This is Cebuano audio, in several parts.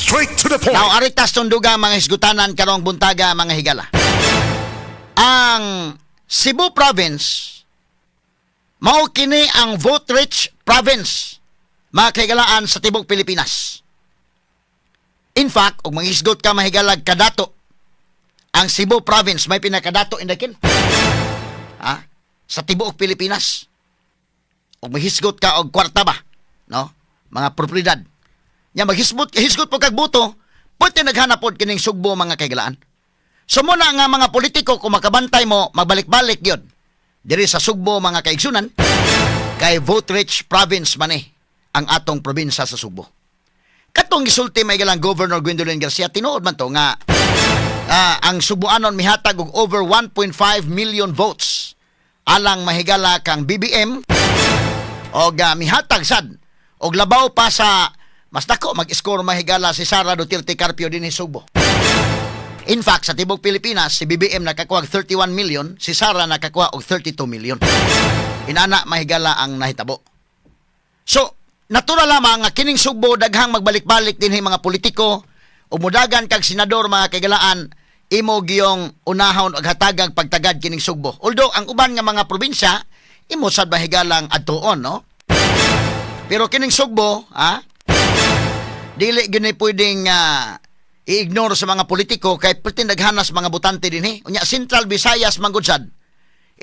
Straight to the point. Now, aritas tunduga mga hisgutanan karong buntaga, mga higala. Ang Cebu Province, mao kini ang vote-rich province, mga kahigalaan, sa tibok Pilipinas. In fact, ug manghisgot ka, mahigalag, kadato ang Cebu Province, may pinakadato indakin. Ha? Sa tibuok Pilipinas. Ug maghisgot ka og kwarta ba, no? Mga propriedad. Nya maghisgot hisgot po kag buto, pwede naghanap pod kining Sugbo, mga kahigalaan. So muna nga mga politiko, kung makabantay mo, magbalik-balik gyud diri sa Sugbo, mga kaigsunan, kay vote-rich province man eh ang atong probinsya sa Sugbo. Katong gisulti may galang Governor Gwendolyn Garcia, tinuod man to nga ang Sugboanon mihatag og over 1.5 million votes alang mahigala kang BBM og mihatag sad og labaw pa sa mas dako mag-score mahigala si Sara Duterte Carpio dinhi Sugbo. In fact, sa tibok Pilipinas, si BBM nakakuha og 31 million, si Sara nakakuha og 32 million. Inana mahigala ang nahitabo. So, natural lamang nga kining Sugbo daghang magbalik-balik dinhi mga politiko ug mudagan kag senador, mga kaigalaan, imo giyong unahon og hatagang pagtagad kining Sugbo. Although ang uban nga mga probinsya imo sad mahigalang adtuon, no? Pero kining Sugbo, ha? Dili gyud ni pwedeng i-ignore sa mga politiko kay perti naghanas mga botante dinhi. Unya Central Visayas man gud sad.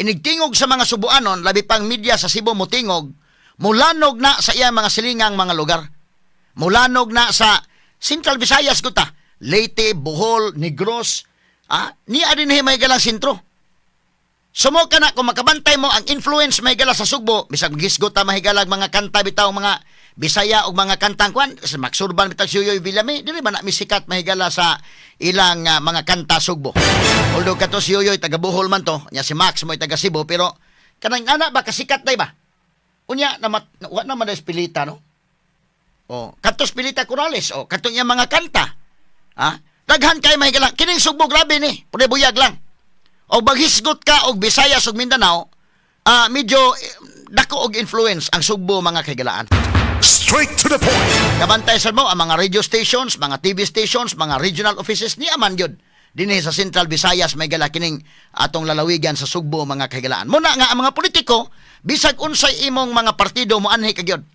Inigtingog sa mga Subuanon, labi pang media sa Cebu motingog, mulanog na sa iyang mga silingang mga lugar. Mulanog na sa Central Visayas kuta. Leyte, Bohol, Negros, niya dinhi may galang sentro. Sumo ka na kung makabantay mo ang influence may gala sa Sugbo, bisag gisgot ta mahigalag mga kanta bitaw mga Bisaya og mga kantang kwan, sa Maxurban bitaw si Yoyoy Villame, dili ba na misikat mahigala sa ilang mga kanta Sugbo? Although kato si Yoyoy taga Bohol man to, nya si Max mo'y taga Cebu, pero kanang ana ba kasikat day ba? Unya na wa na man Pilita, no? Oh, katos Pilita Corrales, oh, katong iyang mga kanta. Ha? Daghan kay mahigala. Kining Sugbo grabe ni, pwede buyag lang. O baghisgot ka og Visayas ug Mindanao, medyo dako og influence ang Sugbo, mga kahigalaan. Straight to the point. Kabantay sa mo ang mga radio stations, mga TV stations, mga regional offices ni aman gyud dinhi sa Central Visayas may gala kining atong lalawigan sa Sugbo, mga kahigalaan. Muna nga ang mga politiko bisag unsay imong mga partido moanhi ka gyud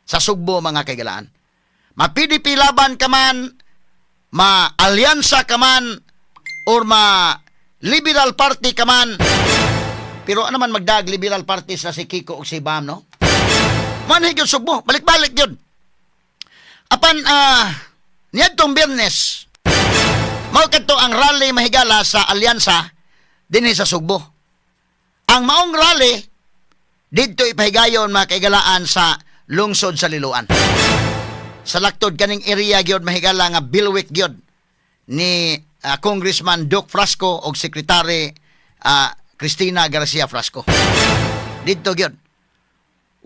sa Sugbo, mga kahigalaan. Ma PDP Laban ka man, ma Alyansa ka man or ma Liberal Party ka man. Pero ano man magdag Liberal Party sa si Kiko ug si Bam, no? Manhi gyud Sugbo, balik-balik gyud. Apan niadtong Biyernes, mao kadto ang rally mahigala sa alyansa dinhi sa Sugbo. Ang maong rally didto ipahigayon, mga kaigalaan, sa lungsod sa Liloan. Sa laktod kaning area gyud mahigala nga bailiwick gyud ni Congressman Duke Frasco og Secretary Cristina Garcia Frasco. Didto gyud.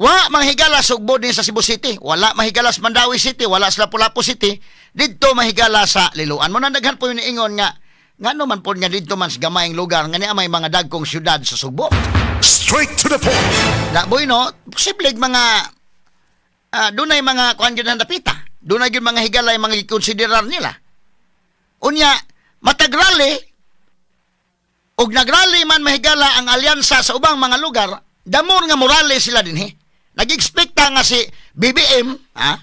Wa mahigala Sugbo din sa Cebu City, wala mahigala sa Mandaue City, wala sa Lapu-Lapu City, didto mahigala sa Liloan. Mo na daghan po yung niingon nga ngano man pod nga didto man sa gamayng lugar nga niya may mga dagkong syudad sa Sugbo. Straight to the point. Da boy no, posible mga dunay mga kuan gyud ang dapita. Dunay gyud mga higalay mga gikonsiderar nila. Unya matag rally og nagrally man mahigala ang alyansa sa ubang mga lugar, damor nga morale sila dinhi. Nag-expect ta nga si BBM, ha?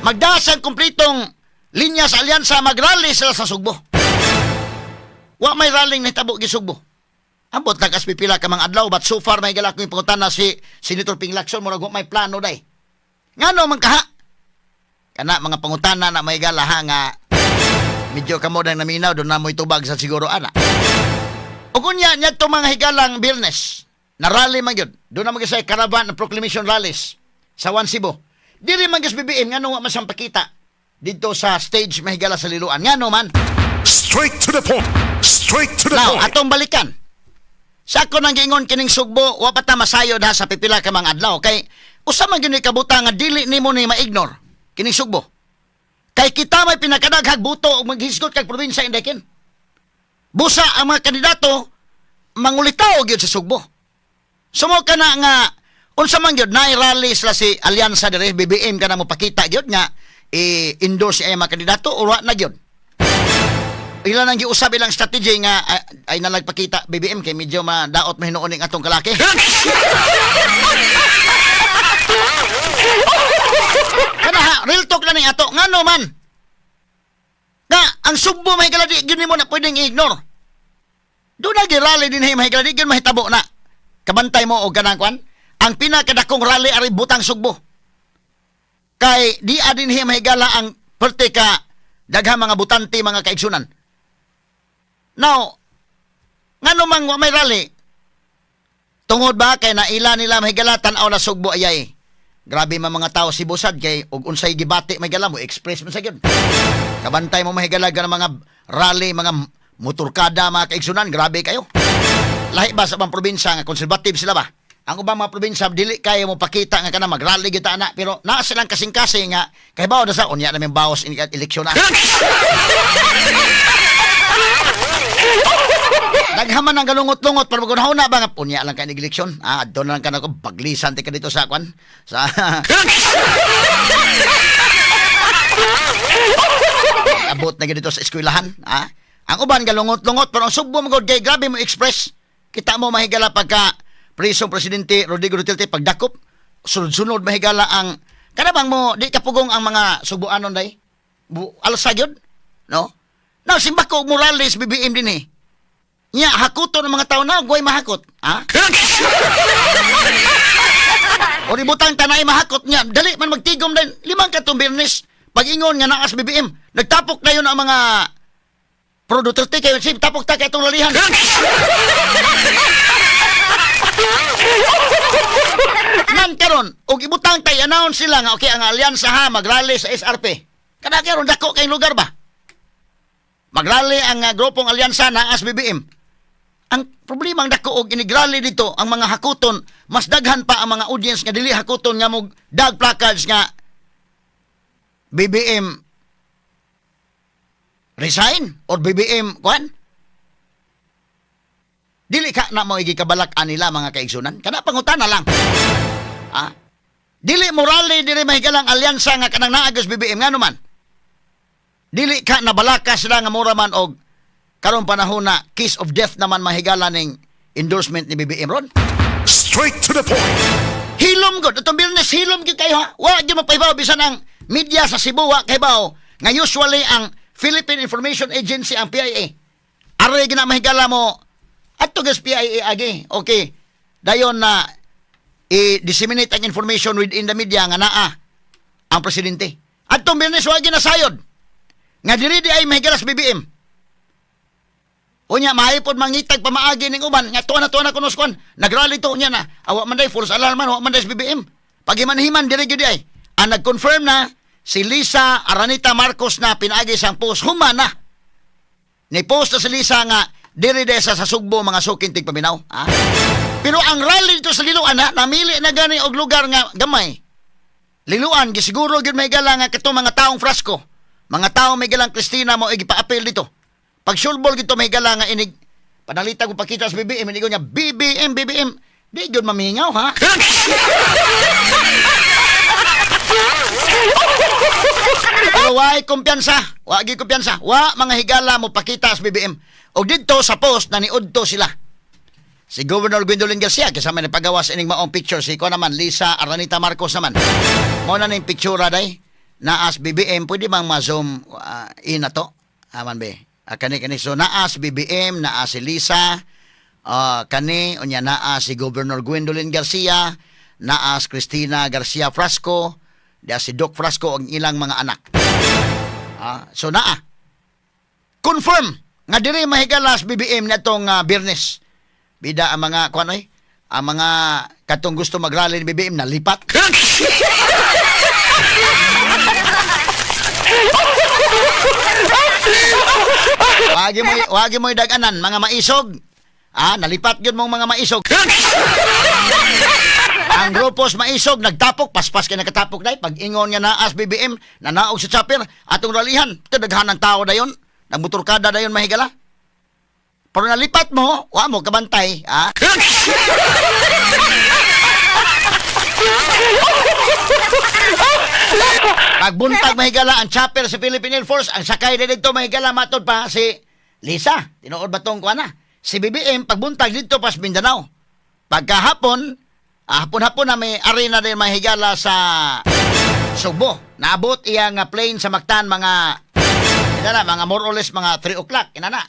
Magdasang kumpletong linya sa alyansa, magrally sila sa Sugbo. Wa may rallying nahitabo gi Sugbo. Ambot lang kas pipila ka mga adlaw, but so far may gala ko yung pangutana si Senator Ping Lacson, murag wa may plano day. Ngano man kaha? Kana mga pangutana na may gala ha nga medyo kamo nang naminaw doon na mo'y tubag sa siguro ana. Ug unya niya mga higalang Biyernes na rally man gyud. Doon na mag sa caravan and proclamation rallies sa One Cebu. Dili man gyud BBM, ngano wa man siyang pakita didto sa stage mahigala sa Liloan? Ngano man? Straight to the point. Straight to the Now, point. Atong balikan. Sa ako nang giingon kining Sugbo, wa pa ta masayod ha sa pipila ka mga adlaw kay usa man gyud ni kabutang nga dili nimo ni ma-ignore kining Sugbo. Kay kita may pinakadaghag buto ug maghisgot kag probinsya indekin. Busa ang mga kandidato mangulitaw gyud sa Sugbo. Sumo ka na nga unsa man gyud naay rally sila si Alyansa dire, BBM ka na mo pakita gyud nga i-endorse ay mga kandidato o wa na gyud? Ilan ang giusab ilang strategy nga ay nalagpakita BBM kay medyo madaot mahinuon ning atong kalaki. Kana ha, real talk lang ning ato. Ngano man? Nga, ang Sugbo, may di gyud nimo na pwedeng i-ignore. Doon na rally din may di gyud mahitabo na. Kabantay mo og kanang kwan. Ang pinakadakong rally ari butang Sugbo. Kay di adin mahigala ang perte ka daghang mga butante, mga kaigsunan. Now, ngano mang wa may rally? Tungod ba kay naila nila mahigala tan-aw na Sugbo ayay? Grabe man mga tao si Busad kay og unsay gibati mahigala mo express man sa gyud. Kabantay mo mahigala ng mga rally, mga motorkada, mga kaigsunan, grabe kayo. Lahi ba sa ibang probinsya nga conservative sila ba? Ang ubang mga probinsya dili kayo mo pakita nga kana magrally gyud ta ana, pero naa silang kasing-kasing nga kay bawo na sa unya namin bawas in eleksyon na. Naghaman ang galungot-lungot pero magunahuna ba nga unya lang kay nig eleksyon. Ah, adto na lang ka nako baglisan ti ka dito sa kwan. Sa abot na gyud dito sa eskwelahan, ah. Ang uban galungot-lungot pero ang Sugbo man gud kay grabe mo express. Kita mo mahigala pagka presong presidente Rodrigo Duterte pagdakop, sunod-sunod mahigala ang kana bang mo di kapugong ang mga Sugboanon day. Bu, alsa gyud, no? Now simbako og Morales BBM din eh. Nya hakuton ang mga tao na goy mahakot, ha? O di butang tanay mahakot niya, dali man magtigom din limang katong Biyernes. Pag-ingon nga naas BBM, nagtapok na yun ang mga pro Duterte kayo, sim, tapok ta kay itong lalihan. Nan karon, og ibutang tay announce sila nga okay ang alyansa ha magrally sa SRP. Kada karon dako kay lugar ba? Magrally ang grupong alyansa naas BBM. Ang problema ang dako og inigrally dito ang mga hakuton, mas daghan pa ang mga audience nga dili hakuton nga mo dag placards nga BBM resign or BBM kuan. Dili ka na mo kabalak anila mga kaigsunan. Kana pangutana lang. Ah? Dili morale dili mahigalang alyansa nga kanang naagos BBM ngano man. Dili ka nabalaka sila nga mura man og karong panahon na kiss of death naman mahigala ning endorsement ni BBM ron. Straight to the point. Hilom gud atong Biyernes, hilom gyud kayo ha. Wa gyud mapahibaw bisan ang media sa Cebu wa kahibaw nga usually ang Philippine Information Agency, ang PIA. Aray gina mahigala mo adto gas PIA agi. Okay. Dayon na i-disseminate ang information within the media nga naa ang presidente. Adtong Biyernes wa gyud nasayod nga diri di ay mahigala sa BBM. Unya maayo pod mangitag pamaagi ning uban nga tuwa na kuno kuan. Nagrally to unya na. Awa man day false alarm man, wa man day sa BBM. Pagimanhiman diri gyud ay. Ang nag-confirm na si Lisa Aranita Marcos na pinaagi sang post human na. Ni post na si Lisa nga diri day sa Sugbo mga suking tigpaminaw. Ha? Pero ang rally dito sa Liloan ha, namili na gani og lugar nga gamay. Liloan gisiguro gyud may gala nga katong mga taong Frasco. Mga taong may galang Cristina mo igipa-appeal dito. Pag sulbol gito may gala nga inig panalita ko pakita sa BBM inigo niya BBM BBM di gyud mamingaw ha. Pero way kumpiyansa, wa gyud kumpiyansa. Wa mga higala mo pakita sa BBM. Og didto sa post na niudto sila. Si Governor Gwendolyn Garcia kasama ni pagawas ining maong picture si ko naman Lisa Aranita Marcos naman. Mo na ning picture day naas BBM, pwede bang ma-zoom in na to? Aman be. Kani kani so naas BBM, naa si Lisa, kani unya naa si Governor Gwendolyn Garcia, naas Cristina Garcia Frasco, diya si Doc Frasco ang ilang mga anak. So naa. Confirm nga diri mahigalas BBM natong Biyernes. Bida ang mga kuan oy, ang mga katong gusto magrally ni BBM nalipat. Wagi mo daganan mga maisog. Nalipat gyud mong mga maisog. Ang grupos maisog nagtapok, paspas kay nakatapok dai pag ingon nga naas BBM, nanaog sa chopper atong ralihan. Daghan ang tao dayon, nagmotorkada dayon mahigala. Pero nalipat mo, wa mo kabantay, ha? Pagbuntag, mahigala, ang chopper sa Philippine Air Force, ang sakay na dito, mahigala, matod pa si Lisa. Tinuod ba tong kuana? Si BBM, pagbuntag dito pas Mindanao. Pagkahapon, hapon-hapon na may arena din, mahigala, sa Subo. Naabot iyang plane sa Mactan mga ina na, mga more or less mga 3 o'clock. Ina na.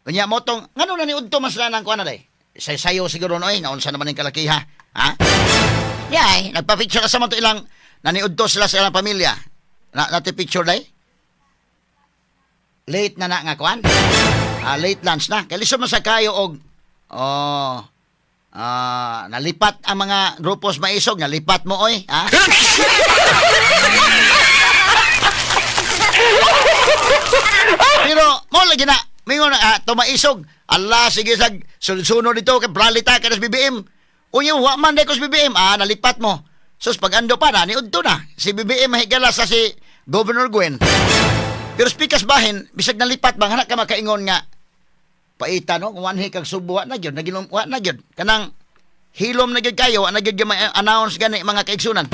Kunya mo tong, ngano na ni udto mas ng kuana day? Say-sayo siguro no eh, naunsa naman yung kalakiha. Ha? Yay, nagpa-picture sa man to ilang naniudto sila sa ilang pamilya. Na nati picture day? Late na na nga kuan. Late lunch na. Kay lisod man sa kayo og oh nalipat ang mga grupos maisog, nalipat mo oy, ha? Pero mo lagi na mingon tumaisog. Allah, sige sag sunod dito kay pralita ka sa BBM. Unya wa man day ko sa BBM, nalipat mo. Sus pag ando pa na niudto na si BBM, mahigala sa si Governor Gwen. Pero speakers bahin, bisag nalipat bang hanak ka makaingon nga paita no, kung wanhi kag Subo wa na gyud, nagilom wa na gyud. Kanang hilom na gyud kayo, wa na gyud announce gani, mga kaigsunan.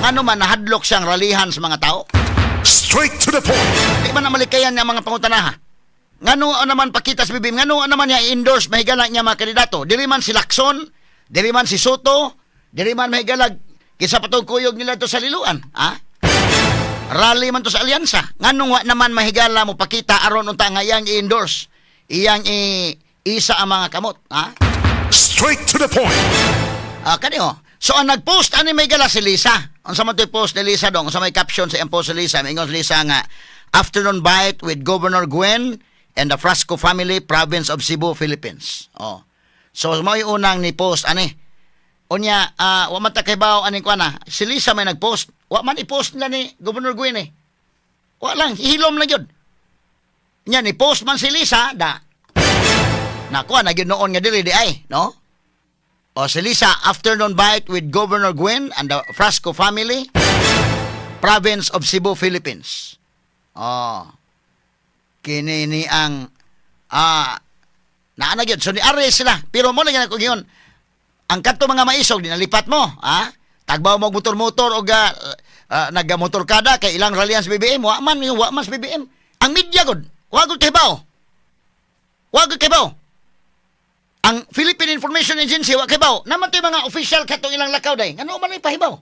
Ngano man nahadlok siyang ralihan sa mga tao? Straight to the point. Di ba na malikayan nga mga pangutanaha? Ngano naman pakita sa BBM? Ngano naman niya i-endorse, mahigala, niya mga kandidato? Dili man si Lacson, dili man si Sotto, dili man, mahigalag, kisa patong kuyog nila to sa Liloan. Ha? Rally man to sa alyansa. Nganong wa naman, mahigala, mo pakita aron unta nga iyang i-endorse, iyang i-isa ang mga kamot? Ha? Straight to the point. Ah, kani oh. So ang nag-post ani, mahigala, si Lisa. Unsa man to'y post ni Lisa dong? Unsa may caption sa iyang post ni Lisa? Mingon si Lisa nga, "Afternoon bite with Governor Gwen and the Frasco family, province of Cebu, Philippines." Oh. So mao unang ni post ani. Unya, wa man ta kaybaw aning kuan. Si Lisa may nag-post. Wa man i-post nila ni Governor Gwen eh. Wa lang, hilom lang yun. Nya ni post man si Lisa da. Nakuha na gyud noon nga dili di ay, no? O si Lisa, "Afternoon bite with Governor Gwen and the Frasco family, province of Cebu, Philippines." Oh. Kini ni ang naa na gyud. So ni arrest sila. Pero mo lang ko giyon. Ang kadto mga maisog dinalipat mo, ha? Tagbaw mo og motor-motor og nagamotorkada kay ilang rallian sa BBM, wa man yung wa man sa BBM. Ang media gud, wa gud kibaw. Wa gud kibaw. Ang Philippine Information Agency wa kibaw. Naman to'y mga official katong ilang lakaw day. Ngano man ay pahibaw?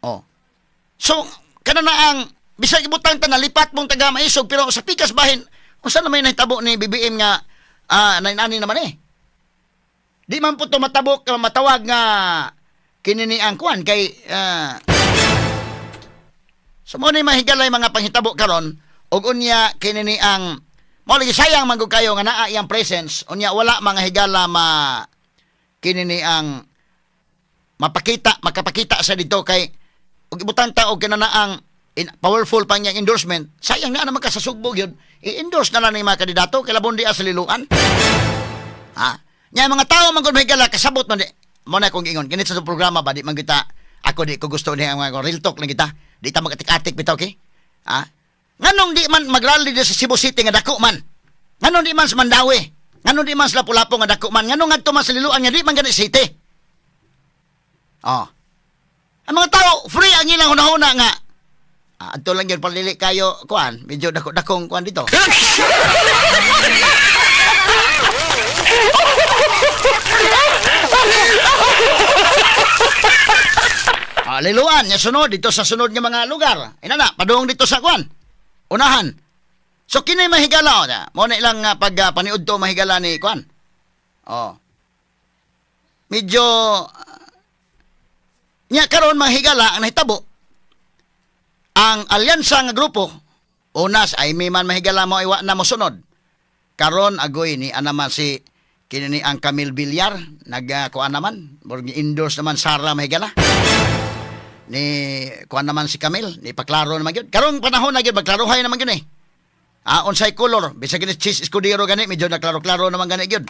Oh. So, kana na ang bisag ibutang ta nalipat mong taga maisog, pero sa pikas bahin unsa na may nahitabo ni BBM nga nainani naman eh. Di man po to matabok matawag nga kini ni ang kuan kay so mo ni, mahigalay, mga panghitabo karon ug unya kini ni ang mo lagi sayang man gud kayo nga naa iyang presence, unya wala, mga higala, ma kini ni ang mapakita makapakita sa dito kay ug ibutang ta og kinanaang powerful pa niyang endorsement, sayang na naman ka sa Sugbo yun i-endorse na lang ni mga kandidato kay labon di sa Liloan, ha. Nya mga tao man gud, mahigala, kasabot man di mo na akong ingon kini sa programa ba. Di man kita, ako di ko gusto ni ang mga real talk lang kita, di ta magatik-atik bitaw, okay, ha. Nganong di man magrally di sa Cebu City nga dako man? Nganong di man sa Mandaue? Nganong di man sa Lapu-Lapu nga dako man? Nganong ngadto man sa Liloan nga di man gani city? Oh, ang mga tao free ang ilang hunahuna nga adto lang yun palili kayo kuan medyo dako dakong kuan dito. Liloan, nga sunod dito sa sunod nga mga lugar. Ina na, padung dito sa kuan. Unahan. So kini, mahigala o na. Mo na ilang pag paniudto, mahigala, ni kuan. Oh. Medyo nya karon, mahigala, ang nahitabo ang alyansa nga grupo unas ay may man, mahigala, mo iwa na mosunod karon agoy ni ana man si kini ni ang Camille Villar nag kuan naman, murag endorse naman Sara, mahigala, ni kuan naman si Camille ni paklaro naman gyud karong panahon na gyud magklarohay naman gyud eh. Unsay color bisag kini Chiz Escudero gani medyo naklaro-klaro naman gani gyud.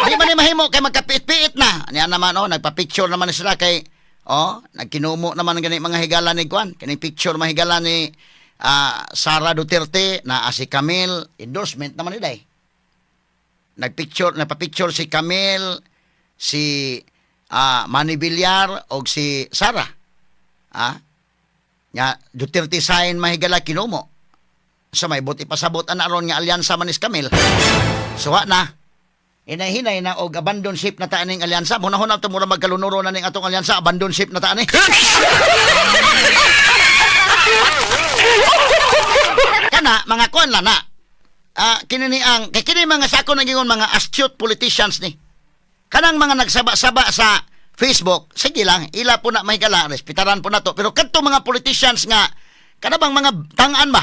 Di man ni mahimo kay magkapiit-piit na. Niya naman oh, nagpa-picture naman sila kay oh, nagkinumo naman gani mga higala ni kuan. Kining picture, mahigala, ni Sara Duterte na si Camille, endorsement naman ni day. Nagpicture, napapicture si Camille, si Manny Villar og si Sara. Ah? Nga Duterte sign, mahigala, kinumo. Sa may buti pasabot ana ron nga alyansa man is Camille. Suwa na. Hinay-hinay na og abandon ship na ta aning alyansa. Hunahuna to mura magkalunuro na ning atong alyansa, abandon ship na ta ani. Kana mga kuan lang na. Ah, kini ni ang kay kini mga sako nang ingon mga astute politicians ni. Kanang mga nagsaba-saba sa Facebook, sige lang, ila po na, mahigala, respetaran po na to. Pero kadto mga politicians nga kana bang mga tangan ba?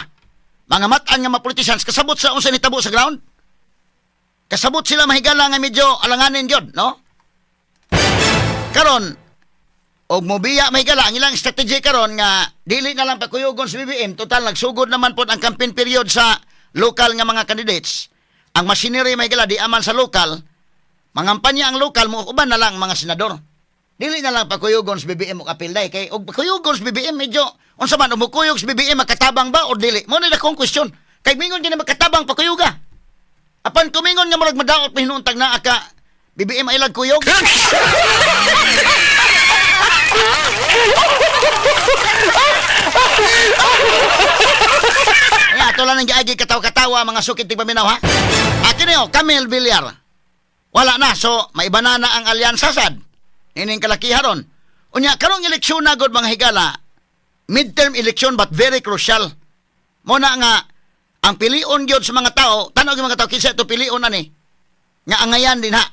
Mga matan nga mga politicians kasabot sa unsa nitabo sa ground. Kasabot sila, mahigala, nga medyo alanganin gyud, no? Karon, og mobiya, mahigala, ang ilang strategy karon nga dili na lang pagkuyugon sa BBM, total nagsugod naman pod ang campaign period sa local nga mga candidates. Ang machinery, mahigala, di aman sa local, mangampanya ang local mo uban na lang mga senador. Dili na lang pagkuyugon sa BBM og apil day kay og pagkuyugon sa BBM medyo unsa man, og mukuyog sa BBM, makatabang ba or dili? Mo na akong question. Kay mingon gini makatabang pakuyuga. Apan kumingon nga murag madaot pahinuuntag naa ka BBM ay lag kuyog. Kaya ato lang ang giagi katawa-katawa, mga sukit tigpaminaw, ha. Akin niyo, Camille Villar. Wala na, so maiba na na ang alyansa sad. Ining kalakiha ron. Unya, karong eleksyon na gud, mga higala, midterm election but very crucial. Mo na nga, ang pilion gyud sa mga tao, tanaw gyud mga tao, kinsa ito pilion ani? Nga angayan din ha.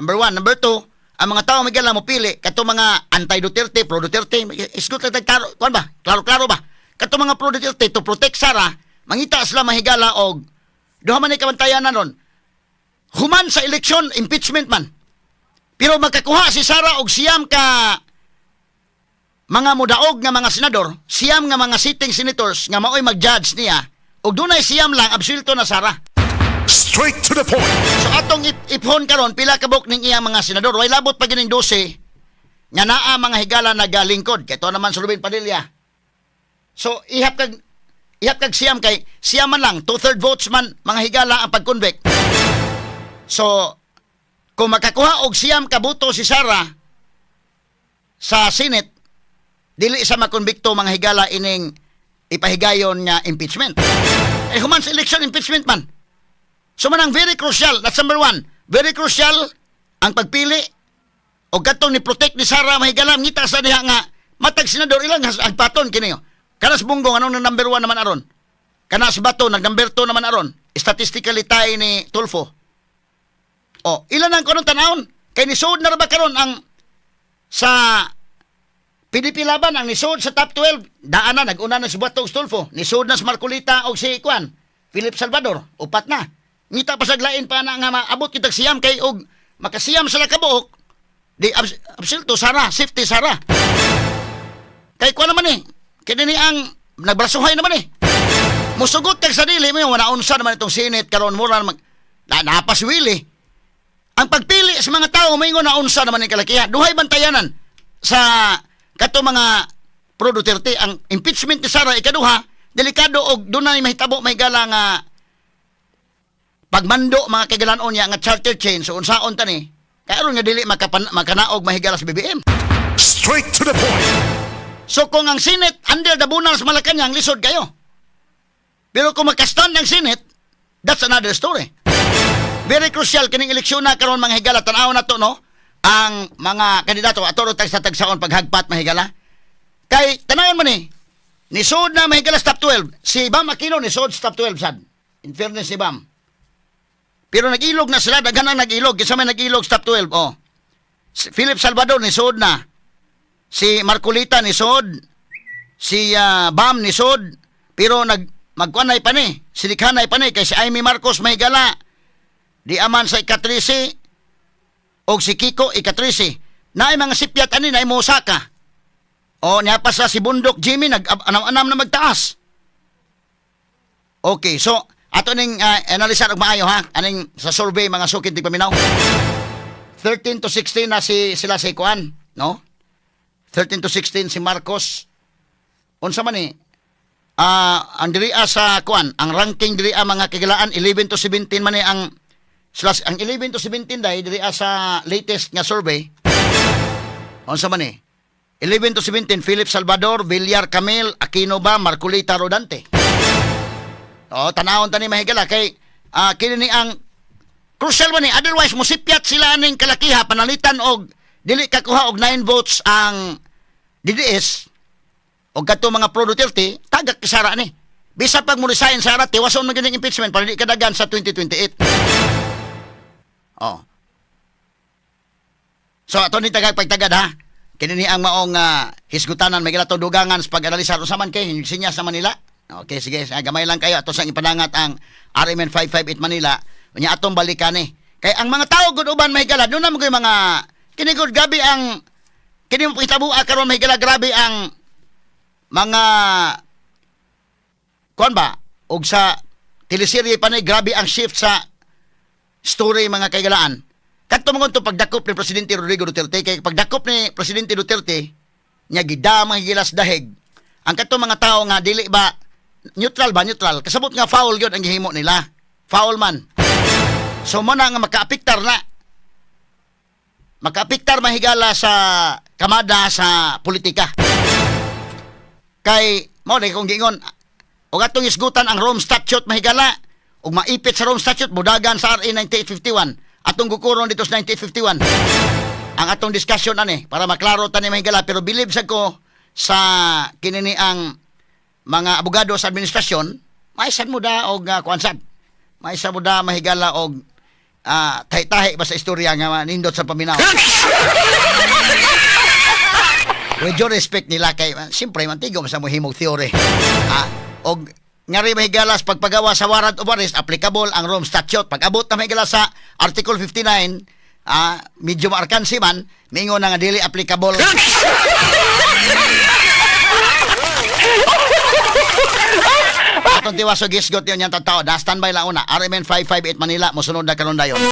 Number one. Number two, ang mga tao may mo pili, kato mga anti-Duterte, pro-Duterte, isgot lang tag kuan ba? Klaro-klaro ba? Kato mga pro-Duterte, to protect Sara, mangita sila, mahigala, og duha man ni kabantayan na ron. Human sa eleksyon, impeachment man. Pero makakuha si Sara og 9 ka mga mudaog nga mga senador, 9 nga mga sitting senators nga maoy mag-judge niya, og dunay 9 lang, absuelto na Sara. Straight to the point. So atong iphon karon pila ka buok ning iyang mga senador. Way labot pa gining 12 nga naa, mga higala, nagalingkod. Kay to naman si Ruben Padilla. So ihap kag 9 kay 9 man lang, two-third votes man, mga higala, ang pag-convict. So kung makakuha og 9 ka boto si Sara sa Senate, dili sa makonbikto, mga higala, ining ipahigayon nga impeachment. Eh human sa election, impeachment man. So manang very crucial, that's number one. Very crucial ang pagpili o katong ni protect ni Sara, mahigala, ngita sa diha nga matag senador ilang agpaton kini. Kanas Bunggong anong nang number one naman aron? Kanas Bato nag number two naman aron. Statistically tayo ni Tulfo. O, ilan ang kanong tanawon? Kay nisud na ra ba karon ang sa PDP Laban, ang nisud sa top 12, daan na, nag-una na si Bato ug Tulfo. Nisud na si Marcoleta og si Kwan, Philip Salvador, upat na. Ngita pa sa lain pa na nga maabot kitag 9 kay og makasiyam sila kabuok, di absulto Sara, safety Sara. Kay kuan naman eh, kini ni ang nagbrasuhay naman eh. Musugot kag sa dili mo wala unsa naman itong Senate karon mura mag na napaswili. Ang pagpili sa mga tao moingon na unsa naman ang kalakihan. Duhay bantayanan sa kato mga pro Duterte ang impeachment ni Sara, ikaduha, delikado og dunay mahitabo, may gala, nga pagmando, mga kagalanon niya nga charter change, so unsaon ta ni kay aron nga dili makanaog, mahigala, sa BBM. Straight to the point. So kung ang Senate under the bunal sa Malacanang, lisod kayo. Pero kung makastand ang Senate, that's another story. Very crucial kining eleksyon na karon, mga higala, tan-aw na to, no? Ang mga kandidato ato ro tag sa tagsaon paghagpat, mahigala. Kay tanawon man ni nisud na, mahigala, sa top 12. Si Bam Aquino nisud sa top 12 sad. In fairness si Bam. Pero nag-ilog na sila, daghan ang nag-ilog. Kinsa may nag-ilog sa top 12? Oh. Si Philip Salvador nisud na. Si Marcoleta nisod, si Bam nisod, pero nag magkuanay pa ni, silikhanay pa ni kay si Imee Marcos, mahigala, di aman sa ika-13 og si Kiko ika-13. Naay mga sipyat ani, naay mosaka. O niya pa sa si Bundok Jimmy nag anam-anam na magtaas. Okay, so ato ning analisar og maayo ha, aning sa survey, mga sukin tigpaminaw. 13 to 16 na si sila si Kuan, no? 13 to 16 si Marcos. Unsa man ni? Ah, ang diri sa kuan, ang ranking diri mga kagilaan 11 to 17 man ni ang Slash ang 11 to 17 dai diri sa latest nga survey. Unsa man ni? 11 to 17, Philip Salvador, Villar Camil, Aquino ba, Marcolita Rodante. O, tanawon tani, mahigala, kay kini ni ang crucial man ni, otherwise musipyat sila aning kalakiha panalitan og dili kakuha og 9 votes ang DDS og kadto mga pro Duterte, tagak Sara ni. Bisa pag mo resign Sara, tiwason man gyud ang impeachment para di kadagan sa 2028. Oh. So ato ni tagag pagtagad ha. Kini ni ang maong hisgutanan may gilatong dugangan sa pag-analisar unsa man kay sinya sa Manila. Okay, sige, gamay lang kayo ato sang ipadangat ang RMN 558 Manila. Unya atong balikan ni. Kay ang mga tao gud uban, mahigala, doon naman ko'y mga kini gud, gabi ang kini mo pakitabo karon, mahigala, grabe ang mga kuan ba og sa teleserye pa ni, grabe ang shift sa story, mga kaigalaan. Kadto mga to pagdakop ni Presidente Rodrigo Duterte, kay pagdakop ni Presidente Duterte nya gidamang gilas dahig ang kadto mga tao nga dili ba neutral ba, neutral, kasabot nga foul gyud ang gihimo nila, foul man. So mo na nga makaapektar na, makaapektar, mahigala, sa kamada sa politika, kay mao na kung giingon og atong isgutan ang Rome Statute, mahigala, ug maipit sa Rome Statute, mudagan sa RA 9851. Atong gukuron dito sa 9851 ang atong discussion ani para maklaro tani, mahigala. Pero believe sa ko sa kinini ang mga abogado sa administrasyon, maisan mo da og kuan sad, maisan mo da, mahigala, og tahi-tahi ba sa istorya nga nindot sa paminaw. With due respect nila kay siyempre mantigo sa mohimog theory. Og ngari, mahigalas, pagpagawa sa warrant of arrest, applicable ang Rome Statute. Pag abot na, mahigala, sa Article 59, medyo maarkansi man, mingon na nga dili applicable. Atong tiwas og gisgot yun yung tao. Na standby lang una. RMN 558 Manila, mosunod na karon dayon.